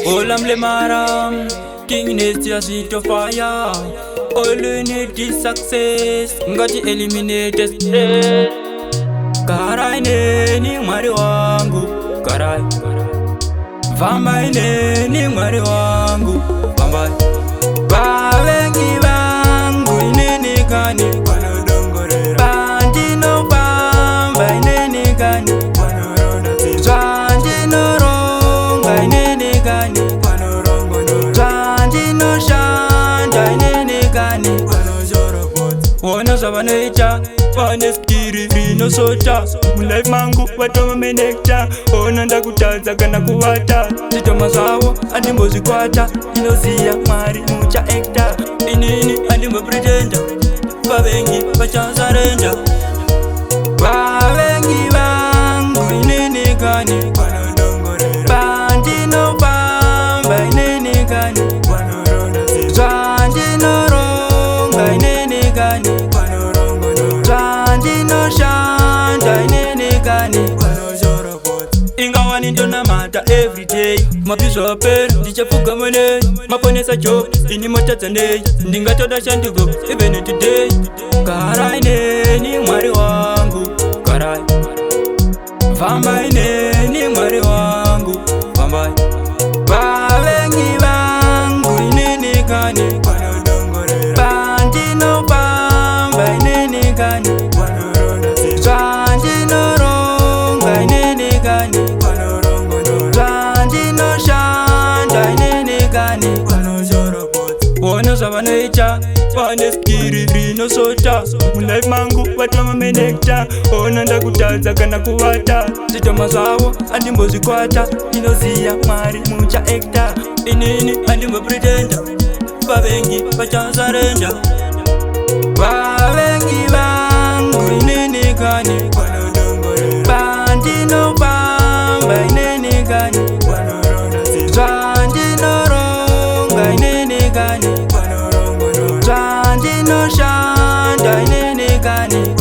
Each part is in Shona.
Olam le maram, King Nestia seat of fire. All you need is success. Ngati eliminate stress. Garai neni Mwari wangu, garai. Fambai neni Mwari wangu, fambai. Vavengi vangu inini kani, pandinofamba inini kani, zvandinoronga inini kani, zvandinoshanda inini kani. Ona zvavanoita, vane skiri rinosota. Mulife mangu vatova menekta. Ona ndakutadza kana kuvata. Zvidhoma zvavo handimbozvikwata. Ndinoziya Mwari muchaekta. Inini handimbopretenda, vavengi vachasarenda. Vavengi vangu inini kani, pandinofamba inini kani, zvandinoronga inini kani, zvandinoshanda inini kani. Ingawani ndonamata everyday, mabizvapera ndichapfugama nei? Maponesa Job, ini motadza nei? Ndingatoda shanduko even today. Garai neni Mwari wangu, garai. Fambai neni Mwari wangu, fambai. Vavengi vangu inini kani, pandinofamba inini kani, zvandinoronga inini kani, zvandinoshanda inini kani. Ona zvavanoita, vane skiri rinosota. Mulife mangu vatova menekta. Ona ndakutadza kana kuvata. Zvidhoma zvavo handimbozvikwata. Ndinoziya Mwari muchaekta. Inini handimbopretenda, vavengi vachasarenda. Vavengi vangu inini kani, pandinofamba inini kani, zvandinoronga inini kani, zvandinoshanda inini kani.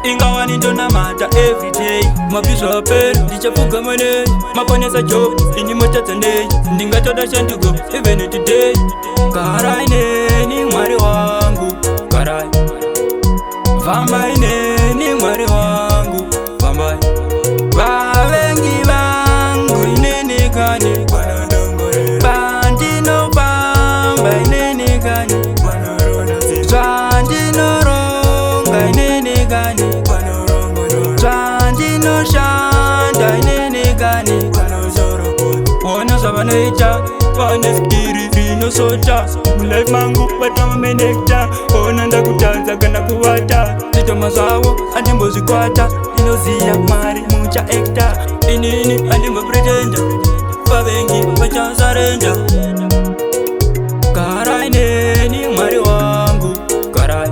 Ingawani ndonamata everyday, mabizvapera ndichapfugama nei? Maponesa Job, ini motadza nei? Ndingatoda shanduko even today. Garai neni Mwari wangu, garai. Fambai neni Mwari wangu, fambai. Vavengi vangu inini kani, pandinofamba inini kani, zvandinoronga inini kani, zvandinoshanda inini kani. Ona zvavanoita, vane skiri rinosota. Mulife mangu vatova menekta. Ona ndakutadza kana kuvata. Zvidhoma zvavo handimbozvikwata. Ndinoziya Mwari muchaekta. Inini handimbopretenda, vavengi vachasarenda. Garai neni Mwari wangu, garai.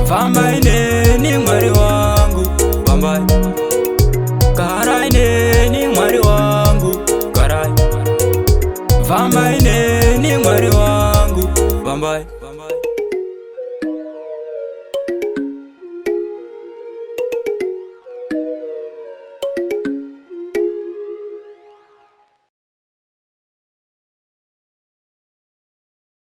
Fambai neni Mwari wangu, fambai. Garai neni Mwari wangu, garai. Fambai neni Mwari wangu, fambai.